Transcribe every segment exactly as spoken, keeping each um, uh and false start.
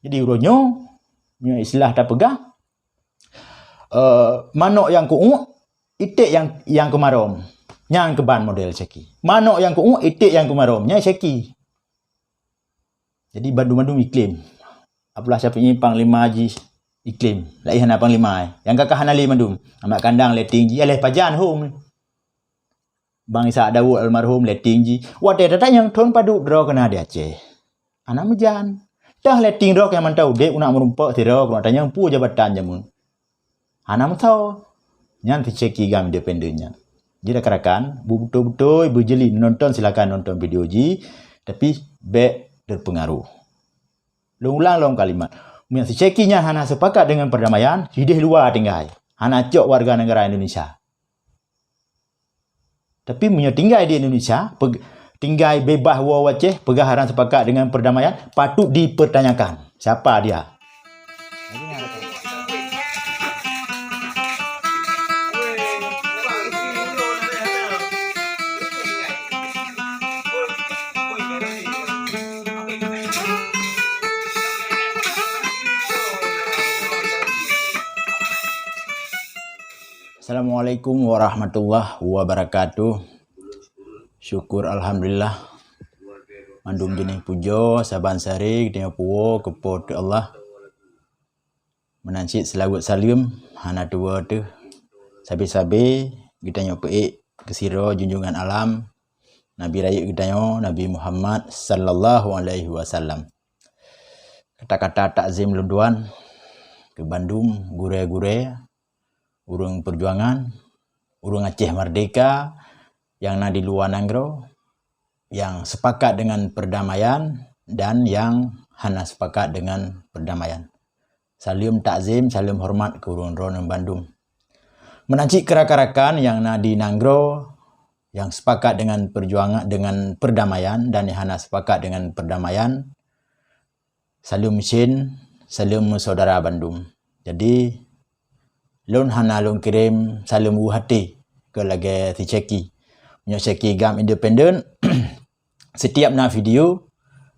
Jadi uroe nyoe, nyoe istilah tapeugah, eh, manok nyang keu'uek, iték nyang, nyang keumarom. Nyang keuban model Syeki. Manok nyang keu'uek, iték nyang keumarom. Nyan Syeki. Jadi bandum-bandum iklaim. Abdullah Syafi'i panglima jih iklaim. Laén hana panglima, eh. Nyang ka hana lé mandum. Amat Kandang, Leting jih, aléh pajan hom. Bang Ishak Daud almarhum, Leting jih. Watée that nyang thon padub droe keunan di Aceh. Hana meujan. Toh Leting droe nyang mantong udeb, unak meurumpok sidroe, keuneuk tanyong peue jabatan jameun. Hana meusoe. Nyan si Syeki GAM independen nyan. Jadi rakan-rakan, beutôi-beutôi beujeli nonton, silakan nonton video jih, tapi bék terpengaruh. Lôn ulang lom kalimat. Meunyoe si Syeki nyan hana sepakat dengan perdamaian, sideh luwa tinggai. Hana cok warga negara Indonesia. Tapi meunyoe tinggai di Indonesia, peg-, tinggai bebas woe u Aceh, peugah hana sepakat dengan perdamaian, patut dipertanyakan. Siapa dia? Assalamualaikum warahmatullahi wabarakatuh. Syukur alhamdulillah. Mandum jeunèh pujoe saban sari geutanyoe puwoe keu Po teu Allah. Meunan cit seulaweuet saleuem hana tuwoe teuh. Sabe-sabe geutanyoe peuék keu sidroe junjungan alam, Nabi rayeuk geutanyoe, Nabi Muhammad sallallahu alaihi wasallam. Kata-kata takzim lôn tuan keu bandum gurèe-gurèe, ureuëng peujuangan, ureuëng Aceh Merdeka nyang na di luwa nanggroe, nyang sepakat dengan perdamaian dan nyang hana sepakat dengan perdamaian. Saleuem takzim, saleuem horeumat keu ureuëng droeneuh bandum. Meunan cit keu rakan-rakan nyang na di nanggroe, nyang sepakat dengan peujuangan, dengan perdamaian dan nyang hana sepakat dengan perdamaian, saleuem syen, saleuem meusyedara bandum. Jadi, lôn hana lôn kirém saleuem u haté keu lagèe si Syeki. Meunyoe Syeki GAM independen, setiap na video,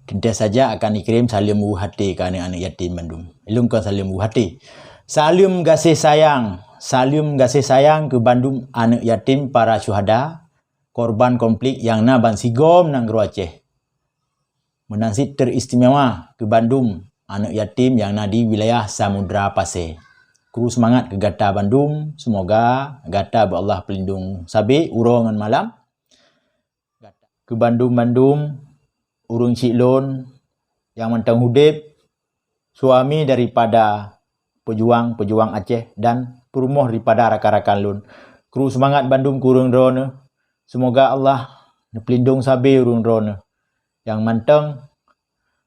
teuntèe saja akan ikirém saleuem u haté keu aneuk-aneuk yatim bandum. Lôn kon saleuem u haté. Saleuem gaséh sayang, saleuem gaséh sayang keu bandum aneuk yatim para syuhada, korban konflik nyang na bansigom nanggroe Aceh. Meunan cit teuistimewa keu bandum aneuk yatim nyang na di wilayah Samudra Pasé. Kru seumangat keu gata bandum, seumoga gata beu Allah peulindong sabé uroe ngon malam. Keu bandum-bandum ureuëng chik lôn nyang mantong udeb, suami daripada peujuang-peujuang Aceh dan peurumoh daripada rakan-rakan lôn. Kru seumangat bandum keu ureuëng droeneuh. Seumoga Allah neupeulindong sabé ureuëng droeneuh nyang mantong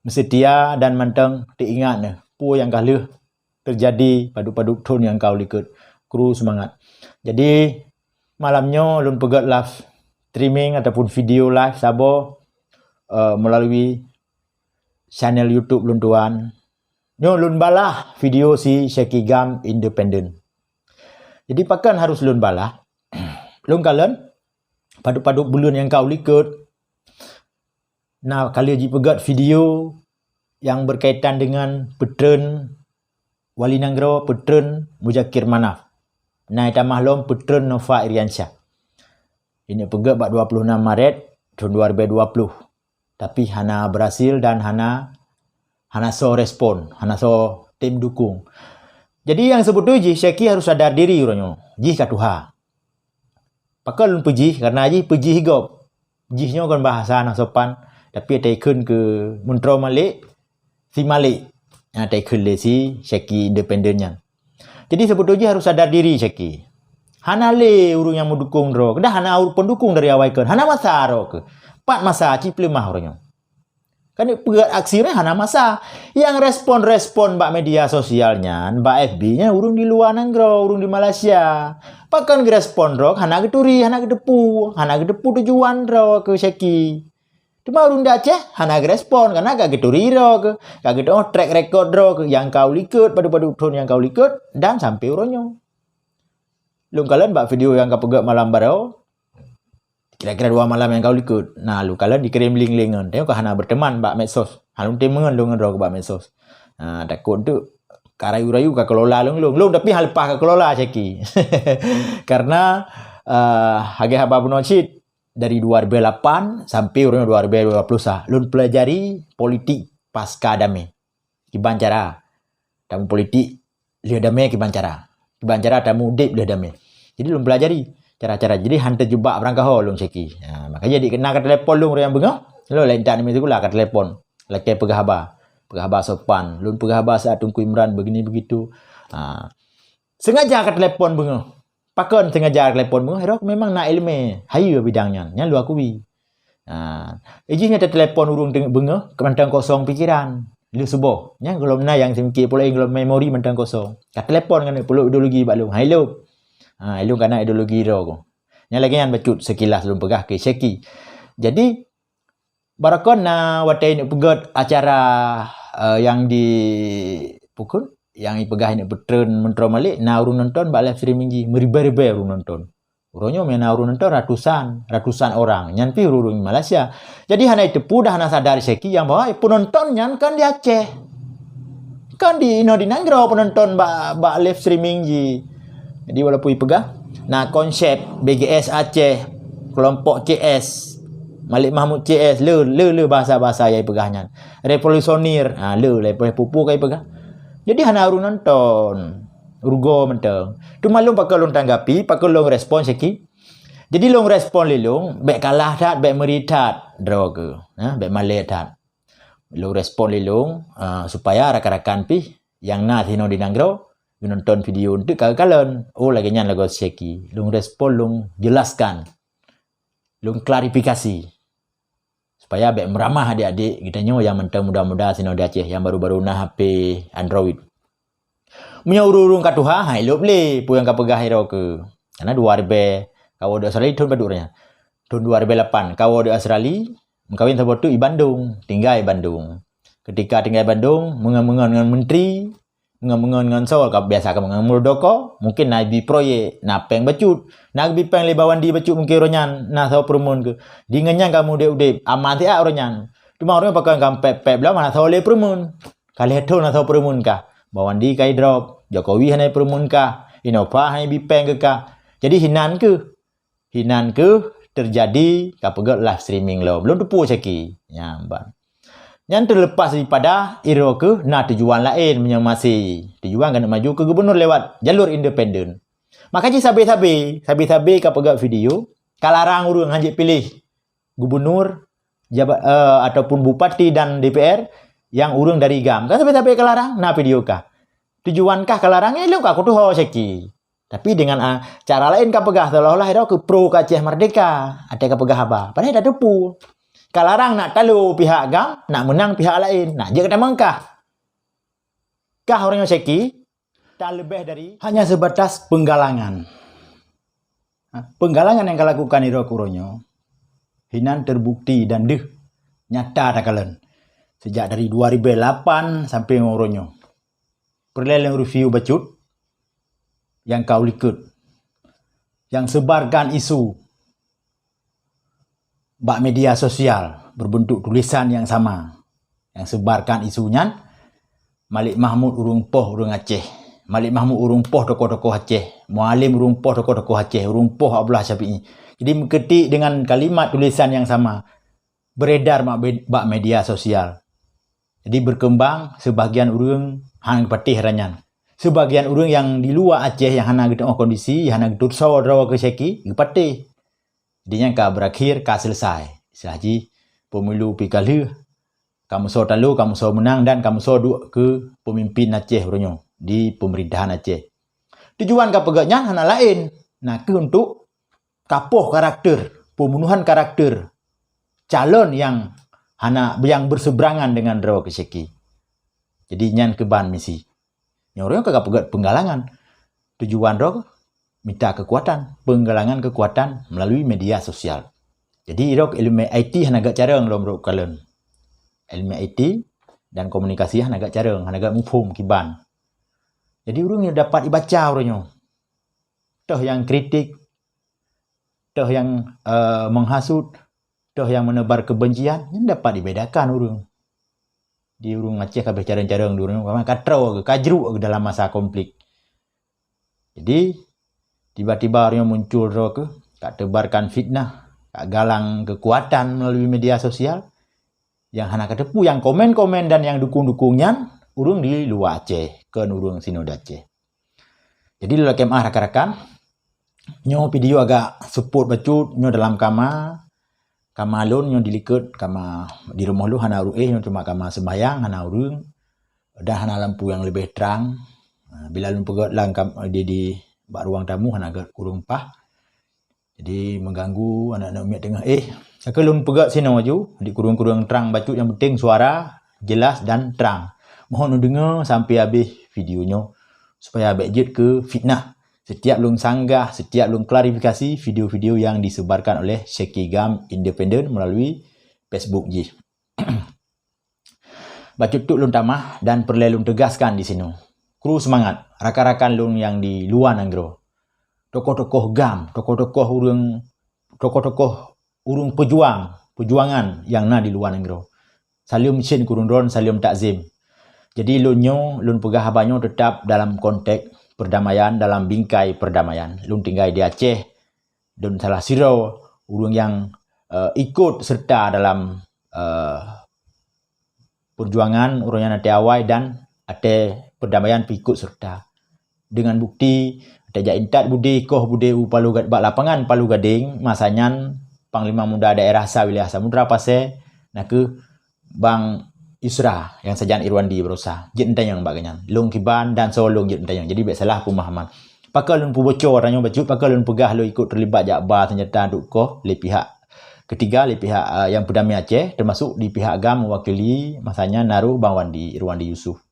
meuseutia dan mantong teuingat neuh peue nyang ka lheueh teujadi padub-padub thon nyang ka u likot. Kru seumangat. Jadi, malam nyoe lôn peugöt live streaming ataupun video live saboh, eh, meulalu channel YouTube lôn tuan. Nyoe lôn balah video si Syeki GAM independen. Jadi pakon harus lôn balah? Lôn kalon padub-padub buleuen nyang ka u likot na ka lheueh jipeugöt video nyang berkaitan dengan peutreun wali nanggroe, peutreun Muzakir Manaf. Na itamah lom peutreun Nova Iriansyah. Ini peugöt bak dua puluh enam Maret tahun dua ribu dua puluh. Tapi hana berhasil dan hana, hana soe respon, hana soe tem dukung. Jadi nyang seubeutôi jih Syeki harus sadar diri uroe nyoe. Jih ka tuha. Pakon lôn peujih? Karena jih peujih gob. Jih nyoe kon bahasa hana sopan, tapi taikheun keu meuntroe Malek, si Malek. Nyang taikheun lé si Syeki independen nyan. Jadi seubeutôi jih harus sadar diri Syeki. Hana lé ureuëng nyang meudukung droe, dah hana ureuëng pendukung dari awai kon. Hana masa droe keuh. Pat masa cit peuleumah uroe nyoe. Kan peugöt aksi nyan hana masa. Nyang respon-respon bak media sosial nyan, bak F B nyan ureuëng di luwa nanggroe, ureuëng di Malaysia. Pakon geurespon droe hana geuturi, hana geuteupeue, hana geuteupeue tujuan droe keu Syeki. Teuma ureuëng di Aceh hana geurespon, karena ka geuturi droe keuh, ka geuteupeue track record droe keuh nyang ka u likot, padub-padub thon nyang ka u likot, dan sampai uroe nyoe. Lôn kalon bak video nyang ka peugöt malam baroe, kira-kira dua malam nyang ka u likot. Na, lôn kalon jikirém link-link ngon. Tengok ka hana berteman bak medsos. Hana lôn tem ngon lôn ngon droe keuh bak medsos. Ha, takot tu ka rayu-rayu ka kelola lôn, lôn, lôn tapi hana leupah ka kelola Syeki. Karena, eh, hagée haba bunoe cit, dari dua ribu lapan sampai uroe nyoe dua ribu dua puluh satu, lôn pelajari politik pasca damai. Kiban cara tamu politik lheueh damai, kiban cara. Kiban cara tamu udeb lheueh damai. Jadi lôn pelajari cara-cara. Jadi han teujubak barangkaho lôn Syeki. Ha, makanya jadi kena ka telepon lôn ureuëng nyang beungoh. Lôn laén tan mi sikula ka telepon. Lakée peugah haba. Peugah haba sopan. Lôn peugah haba saat Teungku Imran begini begitu. Ha. Sengaja ka telepon beungoh. Pakon sengaja telepon beungoh, rok memang na iéleumé hayeue bidang nyan, nyan lôn akui. Ha, ijih nyan teutelepon ureuëng teungoh beungoh, mantong kosong pikeran. Lheueh suboh, nyan gohlom na nyang seumiké pulo, gohlom memori mantong kosong. Ka telepon ngon peulo ideologi bak lôn, hai lôn. Ha, lôn ka na ideologi droe. Nyan lagée nyan bacut sekilas lôn peugah keu Syeki. Jadi, baroekon na watée neuk peugét acara, eh, nyang di pukon, nyang ipeugah neuk peutreun meuntroe malek, na ureuëng nonton bak live streaming jih, meuribée-ribée ureuëng nonton. Uroe nyoe meunan ureuëng nonton ratusan, ratusan orang. Nyan pih ureuëng Malaysia. Jadi hana iteupeue dah, hana sadar Syeki nyang bahwa peunonton nyan kan di Aceh. Kan di inoe di nanggroe peunonton bak, bak live streaming jih. Jadi walaupun ipeugah na konsep B G S Aceh, kelompok C S, Malik Mahmud C S, le, le, le bahasa-bahasa nyang ipeugah nyan. Revolusionir, ha, le, le pupu ka ipeugah. Jadi hana ureuëng nonton. Rugoe mantong. Teuma lôn pakon lôn tanggapi, pakon lôn respon Syeki. Jadi lôn respon lé lôn, bék kalah that, bék meuri that droe keuh, ha, bék malée that. Lôn respon lé lôn, ah, supaya rakan-rakan pih nyang na sinoe di nanggroe geunonton video eunteuk ka geukalon. Oh, lagée nyan lagoe Syeki. Lôn respon, lôn jelaskan. Lôn klarifikasi. Supaya bék meuramah adik-adik geutanyoe nyang mantong muda-muda sinoe di Aceh nyang baru-baru na H P Android. Meunyoe ureuëng-ureuëng ka tuha, hai lôb lé peue nyang ka peugah droe keuh. Karena dua ribée kawoe di Australia thon padub nyan. Thon dua ribée lapan kawoe di Australia, meukawen saboh teuk i Bandung, tinggai i Bandung. Ketika tinggai i Bandung, meungon-meungon ngon menteri, meungon-meungon ngon soe ka biasa ka meungon Muldoko, mungkin na ibi proyek, na péng bacut, na geubi péng lé Bawandi bacut mungkin uroe nyan na soe peureumeun keuh. Di ngon nyan ka mudeb-udeb, aman siat uroe nyan. Teuma uroe nyoe pakon ka pép-pép lom hana soe lé peureumeun. Ka lheueh thon na soe peureumeun kah. Bawandi ka idrop, Jokowi hana peureumeun kah, Innova hana ibi péng keu kah. Jadi hinan keuh. Hinan keuh teujadi ka peugét live streaming lom. Lôn teupeue Syeki. Nyan ban. Nyan teulepas daripada droe keuh na tujuan laén meunyoe maséh. Tujuan keuneuk maju keu gubunur lewat jalur independen. Maka jih sabe-sabe, sabe-sabe ka peugét video, ka larang ureuëng han jeuet piléh gubunur, jabat, eh, ataupun bupati dan D P R nyang ureuëng dari GAM. Kan sabe-sabe ka larang, na video kah. Tujuan kah ka larang, eh, lôn ka kutuho Syeki. Tapi dengan, ah, cara laén ka peugah, seolah-olah droe keuh pro keu Aceh Merdeka, até ka peugah haba. Padahai tateupeue. Ka larang nak talo pihak GAM, nak meunang pihak laén, nak jeuet keu tamong kah. Kah ureuëng nyoe Syeki, tan leubeh dari hanya sebatas penggalangan. Ha, penggalangan nyang ka lakukan droe keuh uroe nyoe, hinan terbukti dan deuh nyata takalon. Sejak dari dua ribée lapan sampai ngon uroe nyoe. Peureulée lôn review bacut nyang ka ulikot, nyang sebarkan isu bak media sosial berbentuk tulisan nyang sama. Nyang sebarkan isu nyan, Malik Mahmud ureuëng poh ureuëng Aceh. Malik Mahmud ureuëng poh tokoh-tokoh Aceh. Mualim ureuëng poh tokoh-tokoh Aceh, ureuëng poh Abdullah Syafi'i. Jadi meuketik dengan kalimat tulisan nyang sama beredar bak, bak media sosial. Jadi berkembang, sebahagian ureuëng hana geupatéh ranyan. Sebahagian ureuëng nyang di luwa Aceh nyang hana geuteuoh kondisi, hana geuteusoe droe keuh Syeki, geupatéh. Jadi nyan ka berakhir, ka selesai. Istilah jih pemilu pih ka lheueh, ka meusoe talo, ka meusoe meunang dan ka meusoe duek keu pemimpin Aceh uroe nyoe di pemerintahan Aceh. Tujuan ka peugét nyan hana laén, nakeuh untuk kapoh karakter, pembunuhan karakter calon nyang hana, nyang berseberangan dengan droe keuh Syeki. Jadi nyan keuban misi. Nyoe ureuëng ka peugét penggalangan. Tujuan droe mita kekuatan, penggalangan kekuatan melalui media sosial. Jadi droe keuh iéleumé I T hana gét carông lom rot kalon. Iéleumé I T dan komunikasi hana gét carông, hana gét muphom kiban. Jadi ureuëng nyoe dapat ibaca ureuëng nyoe. Toh nyang kritik, toh nyang, eh, menghasut, toh nyang menebar kebencian, nyan dapat dibedakan ureuëng. di ureuëng Aceh ka abéh careueng-careueng di ureuëng, ka troe, ka jruk dalam masa konflik. Jadi, tiba-tiba ureuëng nyoe muncul droe keuh, ka tebarkan fitnah, ka galang kekuatan melalui media sosial, nyang hana kateupeue, nyang komen-komen dan nyang dukung-dukung nyan ureuëng di luwa Aceh, kon ureuëng sinoe di Aceh. Jadi lôn lakée meu'ah rakan-rakan, nyoe video agak seupôt bacut, nyoe dalam kama, kama lôn nyoe dilikot, kama di rumoh lôn hana ureuëng, nyoe cuma kama sembahyang, hana ureuëng, dan hana lampu nyang leubeh trang. Ha, bila lôn peugét lam kam-, di, di bak ruang tamu hana gét kureueng paih. Jadi mengganggu aneuk-aneuk miet teungoh. Eh, ka lôn peugét sinoe aju, di kureueng-kureueng trang bacut, nyang penting suara jelas dan trang. Mohon neudeungoe sampai habéh video nyoe supaya bék jeuet keu fitnah. Setiap lôn sanggah, setiap lôn klarifikasi video-video yang disebarkan oleh Syekh Gam Independent melalui Facebook jih. Bacut teuk lôn tamah dan peureulée lôn teugaskan di sinoe. Kru seumangat, rakan-rakan lôn nyang di luwa nanggroe. Tokoh-tokoh gam, tokoh-tokoh ureuëng, tokoh-tokoh ureuëng peujuang, peujuangan nyang na di luwa nanggroe. Saleuem cén keu ureuëng droen, saleuem takzim. Jadi lôn nyoe, lôn peugah haba nyoe teutap dalam konteks perdamaian, dalam bingkai perdamaian. Lôn tinggai di Aceh, dan salah sidroe ureuëng nyang, eh, ikut serta dalam, eh, perjuangan, ureuëng nyan até awai dan até perdamaian pih ikut serta. Dengan bukti, até jak intat budé, koh budé u Palu Gad-, bak lapangan Palu Gadeng, masa nyan Panglima Muda Daerah sa wilayah Samudra Pasé, nakeuh Bang Yusra nyang sajan Irwandi Barosa, jeuet neutanyong bak geuhnyan. Lôn kiban dan soe lôn jeuet neutanyong. Jadi bék salah peumahaman. Pakon lôn peuboco tanyoe bacut, pakon lôn peugah lôn ikut terlibat jak ba seunjata duek koh lé pihak ketiga, lé pihak, ah, nyang peudamé Aceh, teumasuk di pihak gam mewakili masa nyan na roh Bang Wandi, Irwandi Yusuf.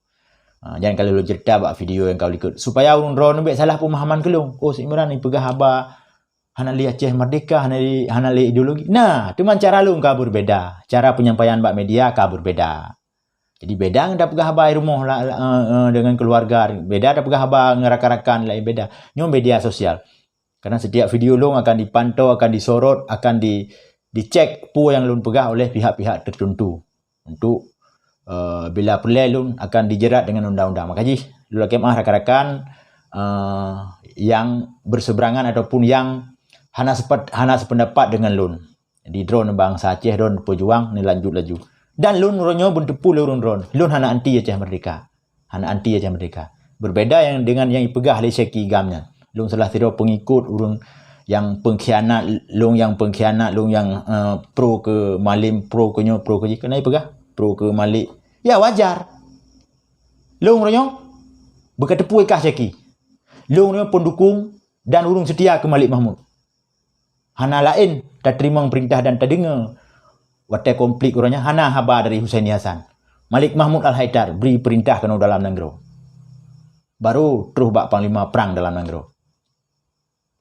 Ah, jan ka lôn ceurita bak video nyang ka likot. Supaya ureuëng droeneuh bék salah peumahaman keu lôn. Oh, si Imran ni peugah haba hana lé Aceh merdeka, hana lé, hana lé ideologi. Nah, teuma cara lôn ka berbeda. Cara penyampaian bak media ka berbeda. Jadi beda ngon tapeugah haba i rumoh la, la, eh, eh, dengan keluarga, beda tapeugah haba ngon rakan-rakan laén, beda. Nyoe media sosial. Karena setiap video lôn akan dipantau, akan disorot, akan di, dicek peue nyang lôn peugah oleh pihak-pihak tertentu untuk, eh, bila peureulée lôn akan dijerat dengan undang-undang. Maka jih lôn lakée meu'ah rakan-rakan, eh, yang berseberangan ataupun yang hana sepat-, hana sependapat dengan lôn. Jadi droeneuh bansa Aceh, droeneuh peujuang, neulanjut laju. Dan lôn uroe nyoe beuteupeue lé ureuëng droeneuh, lôn hana anti Aceh merdeka. Hana anti Aceh merdeka. Berbeda yang dengan yang ipeugah lé Syekh Gam nyan. Lôn salah sidroe pengikut ureuëng yang pengkhianat, lôn yang pengkhianat, lôn yang, eh, pro keu Malim, pro keu nyoe, pro keu jih. Keuneuk ipeugah pro keu Malik. Ya wajar. Lôn uroe nyoe beuka teupeue kah Syekh. Lôn uroe nyoe pendukung dan ureuëng setia keu Malik Mahmud. Hana laén tateurimong peurintah dan tadeungoe watée konflik uroe nyan hana haba dari Husaini Hasan. Malik Mahmud Al-Haidar bri peurintah keunoe dalam nanggroe. Baru troh bak panglima prang dalam nanggroe.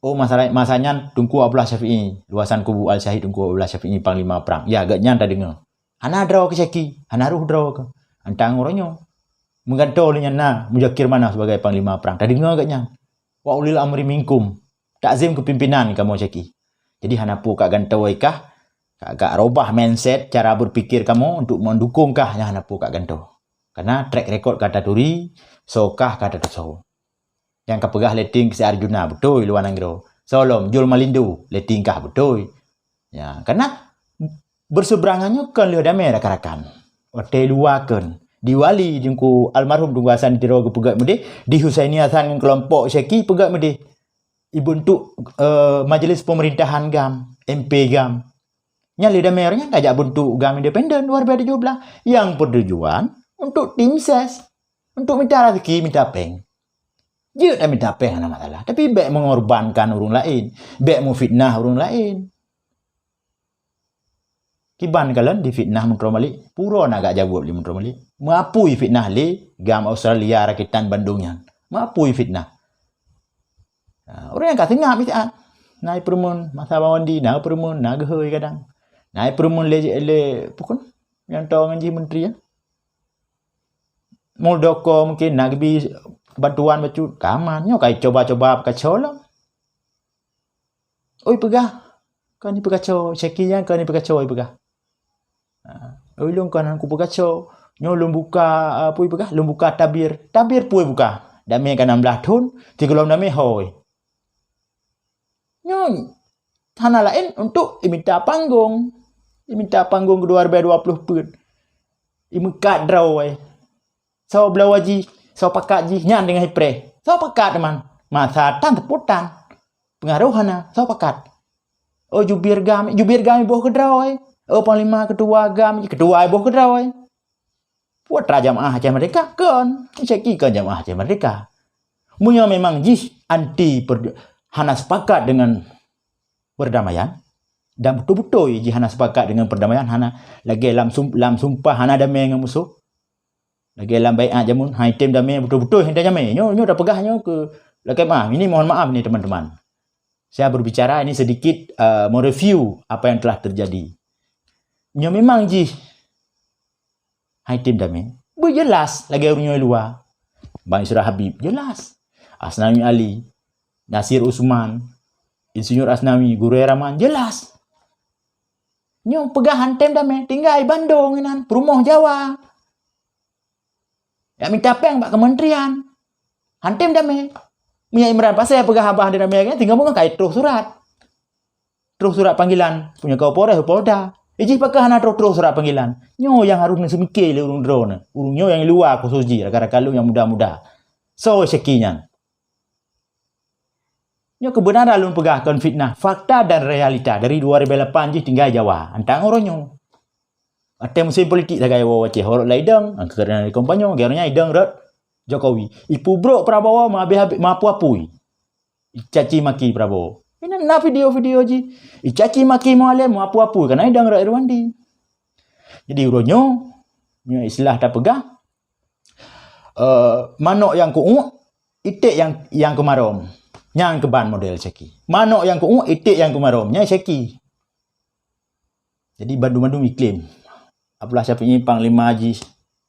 Oh, masa, masa nyan Teungku Abdullah Syafi'i, luwasan kubu Al-Syahid Teungku Abdullah Syafi'i panglima prang. Ya, geuhnyan tadeungoe. Hana droe keu Syekh, hana roh droe keu. Antang uroe nyoe. Meugantoe lé nyan na Muzakir Manaf sebagai panglima prang. Tadeungoe geuhnyan. Wa ulil amri minkum. Takzim keu pimpinan kamoe Syekh. Jadi hana peue ka gantoe kah, ka, ka robah mindset cara berpikir kamoe untuk mendukung kah, nyan hana peue ka gantoe. Karena track record ka taturi, soe kah ka tatusoe. Nyang ka peugah letting keu si Arjuna beutôi luwa nanggroe. Soe lom Jul Malindo letting kah beutôi. Ya, karena berseberangan nyoe kon lheueh damé rakan-rakan. Watée luwa kon. Di Wali Teungku almarhum Teungku Hasan Tiro geupeugét meudeh, di Husaini Hasan ngon keulompok Syekh peugét meudeh. Ibeuntuk, eh, majlis pemerintahan gam, M P gam. Nyan lé damé nyan tajak beuntuk gam independen dua ribu tujuh belas. Yang bertujuan untuk tim ses, untuk mita rezeki, mita péng. Jeuet mita péng hana masalah, tapi bék mengorbankan ureuëng laén, bék mufitnah ureuëng laén. Kiban kalon difitnah Muntroe Malik, pura na gak jaweueb lé Muntroe Malik. Meupui fitnah lé gam Australia rakitan bandum nyan. Meupui fitnah. Ha, ureuëng nyang ka seungab miseue. Na peureumeun masa Bang Wandi, na peureumeun, na geuhôi kadang. Na peureumeun lé, lé pukon nyang toe ngon jih menteri, ya. Muldoko mungkin na geubi bantuan bacut, ka aman. Nyoe ka coba-coba peukaco lom. Oi peugah, kon ipeukaco, Syekh nyan kon ipeukaco, oi peugah. Ha, oi lôn kon han kupeukaco, Nyoe lôn buka, eh, peue peugah, lôn buka tabir. Tabir peue buka? Damé ka enam belas thon, sigohlom damé hôi. Nyoe hana laén untuk imita panggong. Imita panggong keu dua ribèe dua ploh peuet. Imeukat droe. Soe bloe jih, soe pakat jih, nyan teungoh ipreh. Soe pakat teuma? Masa tan teuputan. Peungaroh hana, soe pakat? Oh, jubir GAM, jubir GAM iboh keudroe. Oh, panglima ketua GAM, ketua iboh keudroe. Putra jamaah Aceh Merdeka kon, Syeki kon jamaah Aceh Merdeka. Meunyoe memang jih anti per-, hana sepakat dengan perdamaian, dan beutôi-beutôi jih hana sepakat dengan perdamaian, hana lagèe lam sum-, lam sumpah hana damé ngon musoh. Lagèe lam baiat jameun, hai tem damé, beutôi-beutôi hai tem damé. Nyoe, nyoe tapeugah nyoe keu lakèe maaf. Ini mohon maaf ni teman-teman. Saya berbicara ini sedikit, eh, mereview apa yang telah terjadi. Nyoe memang jih hai tem damé. Beujelas lagèe ureueng nyoe luwa. Bang Isra Habib, jelas. Asnawi Ali, Nasir Usman, Insinyur Asnawi, Gurèe Rahman, jelas. Nyoe peugah han tem damé, tinggai bandong inan, peurumoh Jawa. Jak mita péng bak kementerian. Han tem damé. Meunyoe Imran Pasè peugah haba han tem damé, tinggai bangai ka troh surat. Troh surat panggilan, punya kau Polres, Polda. Eh, jih pakon hana troh-troh surat panggilan. Nyoe nyang harôh neuseumiké lé ureueng droeneuh. Ureueng nyoe nyang luwa khusos jih, rakan-rakan lôn nyang muda-muda. Soe Syeki nyan? Nyoe keubeunaran lôn peugah kon fitnah, fakta dan realita dari dua ribèe lapan jih tinggai Jawa, antang uroe nyoe. Watèe musém politik sagai woe u Aceh, horot lam idong, angka keunan di kompanyong, geuh nyan idong rot Jokowi. Ipeubrok Prabowo meuhabéh-habéh, meuapui-apui. Icaci maki Prabowo. Inan na video-video jih. Icaci maki Mualem, meuapui-apui, kareuna idong rot Irwandi. Jadi uroe nyoe, nyoe istilah tapeugah, eh, manok nyang keuuek, iték nyang, nyang keumarom. Nyan keuban model Syeki. Manok nyang keuuek, iték nyang keumarom. Nyan Syeki. Jadi bandum-bandum iklaim. Abdullah Syafi'i panglima jih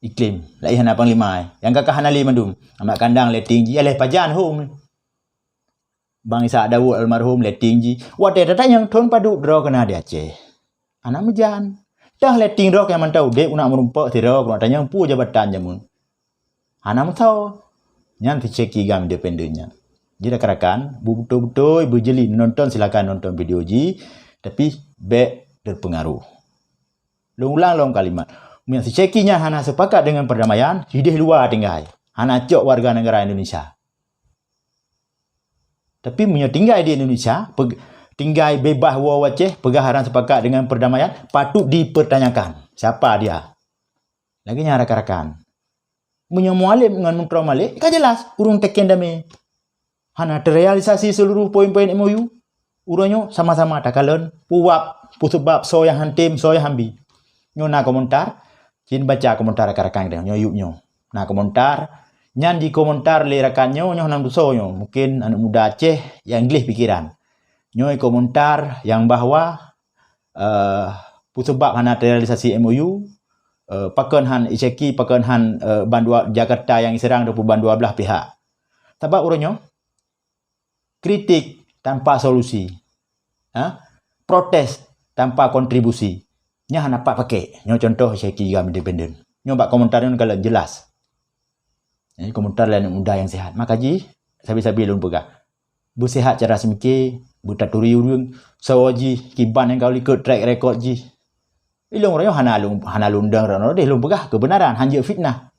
iklaim. Laén hana panglima, eh. Nyang ka-ka hana lé mandum. Ahmad Kandang letting jih, aléh pajan hom. Bang Ishak Daud almarhum letting jih. Watèe tatanyong thon padub droe keunan di Aceh. Hana meujan. Toh letting droe nyang mantong udép, unak meurumpok sidroe, keuneuk tanyong peue jabatan jameun. Hana meusawa. Nyan si Syeki GAM independen nyan. Jadi rakan-rakan, beutôi-beutôi beujeli nonton, silakan nonton video jih, tapi bèk terpengaruh. Lôn ulang lom kalimat. Meunyoe si Syeki nyan hana sepakat dengan perdamaian, sidéh luwa tinggai. Hana cok warga negara Indonesia. Tapi meunyoe tinggai di Indonesia, peg-, tinggai bebas woe u Aceh, peugah hana sepakat dengan perdamaian, patut dipertanyakan siapa dia. Lagèe nyan rakan-rakan. Meunyoe Mualem ngon Meutroe Malek, ka jelas ureueng teken damé. Hana terrealisasi seluruh poin-poin M O U. Uroe nyoe sama-sama takalon peue wab, peue seubab soe nyang han tem, soe nyang han bi. Nyoe na komentar, cit baca komentar rakan-rakan geutanyoe, nyoe yup nyoe. Na komentar, nyan jikomentar lé rakan nyoe, nyoe hana tusoe nyoe. Mungkin aneuk muda Aceh nyang gleh pikeran. Nyoe komentar nyang bahwa eh, peue seubab hana terrealisasi M O U, eh, pakon han i Syeki, pakon han, eh, ban dua, Jakarta nyang iseurang ataupun ban dua blaih pihak. Sabab uroe nyoe, kritik tanpa solusi, ha? Protes tanpa kontribusi, nyan hana pat pakék. Nyoe contoh Syeki GAM independen. Nyoe bak komentar nyoe ka lheueh jelas. Jadi, komentar lé aneuk muda nyang sehat. Maka jih, sabe-sabe lôn peugah. Beuseuhat cara seumiké, beutaturi ureueng, soe jih, kiban nyang ka likot track record jih. Ilôn uroe nyoe hana lôn, hana lôn dong droeneuh deh lôn peugah keubeunaran, han jeuet fitnah.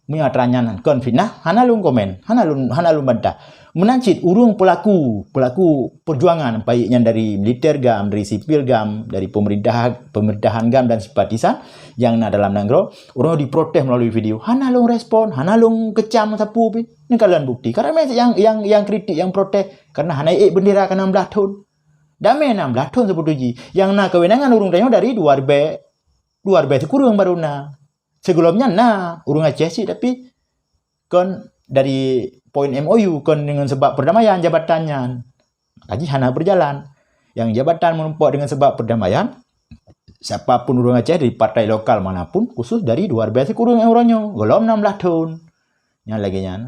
Meunyoe atra nyan kon fitnah, hana lôn komen, hana lôn, hana lôn bantah. Meunan cit ureueng pelaku, pelaku perjuangan, baik nyan dari militer GAM, dari sipil GAM, dari pemerintah, pemerintahan GAM dan simpatisan nyang na dalam nanggroe, ureueng diprotes melalui video, hana lôn respon, hana lôn kecam sapeue pih. Neukalon bukti. Karena nyang, nyang, nyang kritik, nyang protes, karena hana ék bendera ka enam belas thon. Damé enam belas thon sebetul jih. Nyang na kewenangan ureueng tanyoe dari dua ribèe, dua ribèe sikureueng baru na. Sigohlom nyan na ureueng Aceh cit, tapi kon dari poin M O U, kon deungon seubab perdamaian jabatan nyan. Maka jih hana beujalan. Nyang jabatan meurumpok deungon seubab perdamaian, siapa pun ureueng Aceh dari partai lokal mana pun, khusus dari dua ribèe sikureueng uroe nyoe, gohlom enam belas thon. Nyan lagèe nyan.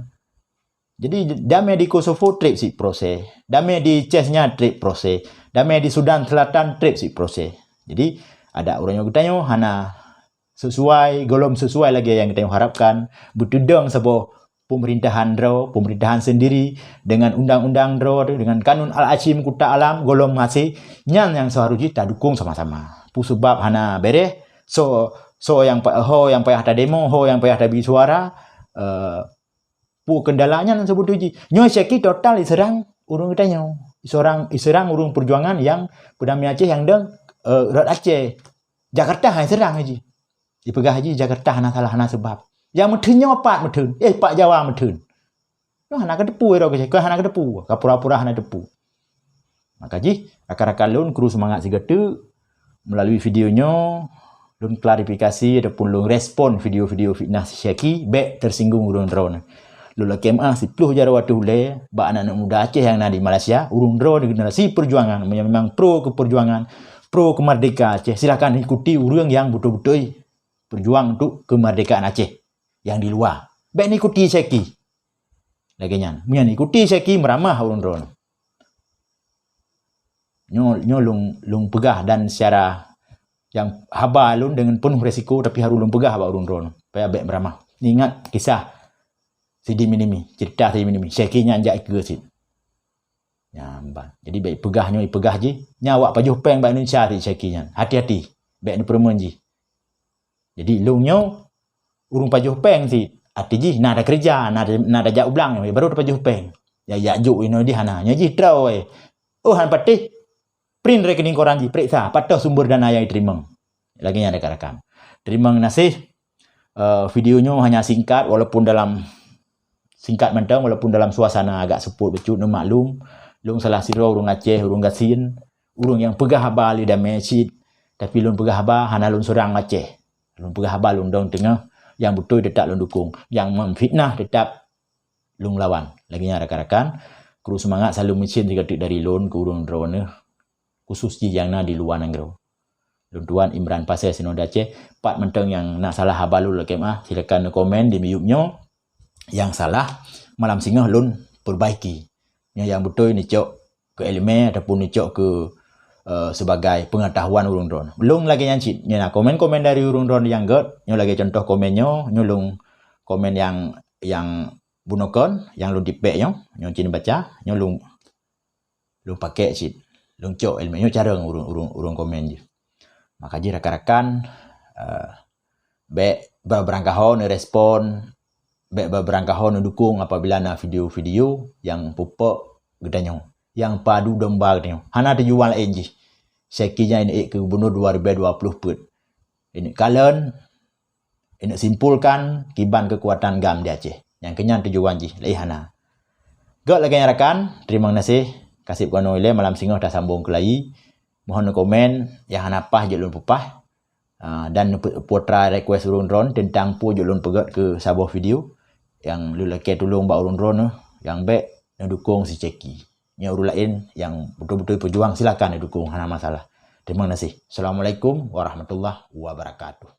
Jadi, damé di Kosovo trép sit proses. Damé di Chechnya trép proses. Damé di Sudan Selatan trép sit proses. Jadi, adak uroe nyoe geutanyoe hana sesuai, gohlom sesuai lagée nyang geutanyoe harapkan, beuteudong saboh pemerintahan droe, pemerintahan sendiri, dengan undang-undang droe, dengan kanun al-aci meukuta alam, gohlom maséh, nyan nyang seuharus jih tadukong sama-sama. Peue sabab hana béréh, soe, soe nyang pa-, ho nyang payah tademo, ho nyang payah tabi suara, eh, peue kendala nyan seubeutoe jih. Nyoe syaki total iseurang ureuëng geutanyoe. Iseurang, iseurang ureuëng peujuangan nyang peudamé Aceh nyang dong, eh, rot Aceh. Jakarta hai seurang jih. Ipeugah jih Jakarta hana salah, hana seubab. Nyang meutheun nyoe pat meutheun, eh, pat Jawa meutheun. Nyoe hana kateupeue droe keuh, hana kateupeue, ka pura-pura hana teupeue. Maka jih, rakan-rakan lôn, kru seumangat sigoe teuk, meulalu video nyoe, lôn klarifikasi ataupun lôn respon video-video fitnah si Syaki, bék teusinggung ureuëng droeneuh. Lôn lakée meuáh siplôh jaroe ateueh ulée bak aneuk-aneuk muda Aceh nyang na di Malaysia, ureuëng droeneuh generasi peujuangan, meunyoe memang pro keu peujuangan, pro keu merdeka Aceh, silakan ikuti ureuëng nyang beutôi-beutôi peujuang untuk keumerdekaan Aceh nyang di luwa. Bék neuikuti Syaki. Lagée nyan. Meunyoe neuikuti Syaki, meuramah ureuëng droeneuh. Nyoe, nyoe lôn, lôn peugah dan secara nyang haba lôn deungon peunoh resiko, tapi harôh lôn peugah bak ureuëng droeneuh supaya bék meuramah. Ingat kisah Sidi Minimi, cerita Sidi Minimi. Syaki nyan jak ikeue cit. Nyan ban. Jadi bék peugah nyoe, peugah jih. Nyan awak pajoh péng bak Indonesia cit Syaki nyan. Hati-hati. Bék neupeureumeun jih. Jadi lôn nyoe ureuëng pajoh péng cit. Arti jih na ada keureuja, na ada, na ada jak u blang nyoe, baru tapajoh péng. Ya, jak jok inoe jih hana. Nyoe jih troe. Oh, han patéh. Print rekening koran jih, peuriksa, pat toh sumber dana nyang jiteurimong. Lagée nyan rakan-rakan. Teurimong gaséh, eh, video nyoe hanya singkat, walaupun dalam singkat mantong, walaupun dalam suasana agak seupôt bacut, neumaklum, lôn salah sidroe ureuëng Aceh, ureuëng gasien, ureuëng nyang peugah haba lé damé cit, tapi lôn peugah haba hana lôn seurang Aceh. Lôn peugah haba lôn dong teungoh, nyang beutôi teutap lôn dukong, nyang meufitnah teutap lôn lawan. Lagée nyan rakan-rakan, kru seumangat selalu meucen sigoe teuk dari lôn keu ureuëng droeneuh, khusus jih nyang na di luwa nanggroe. Lôn tuan Imran Pasé Sinoe Aceh, pat mantong nyang na salah haba lôn lakée meuáh, silakan neukomen di miyueb nyoe. Nyang salah, malam singoh lôn peurbaiki. Nyoe nyang beutôi neucok keu iéleumé ataupun neucok keu, eh, sebagai peungatahuan ureuëng droeneuh. Lôn lagée nyan cit, nyoe na komen-komen dari ureuëng droeneuh nyang gét, nyoe lagée contoh komen nyoe, nyoe lôn komen nyang, nyang bunoe kon, nyang lôn tipék nyoe, nyoe cit neubaca, nyoe lôn, lôn pakék cit, lôn cok iéleumé, nyoe carông ureuëng, ureuëng, ureuëng komen jih. Maka jih rakan-rakan, eh, bék beurangkaho neurespon, bék beurangkaho neudukong apabila na video-video nyang peuphok geutanyoe, nyang padu domba geutanyoe. Hana tujuan laén jih. Syaki nyan ineuek keu gubunur dua ribée dua ploh peuet. Ineuek kalon, ineuek simpulkan kiban keukuatan GAM di Aceh. Nyang keu nyan tujuan jih, laén hana. Gét lagée nyan rakan, teurimong gaséh. Kaseb keunoe ilée, malam singoh tasambong keulayi. Mohon neukomen, nyang hana paih jeuet lôn peupah. Ah, dan neupe-, putra request ureuëng droeneuh teuntang peue jeuet lôn peugét keu saboh video nyang lôn lakée tulông bak ureuëng droeneuh nyang bék neudukong si Syaki. Nyoe ureuëng laén nyang beutôi-beutôi peujuang, silakan neudukong, hana masalah. Teurimong gaséh. Assalamualaikum warahmatullahi wabarakatuh.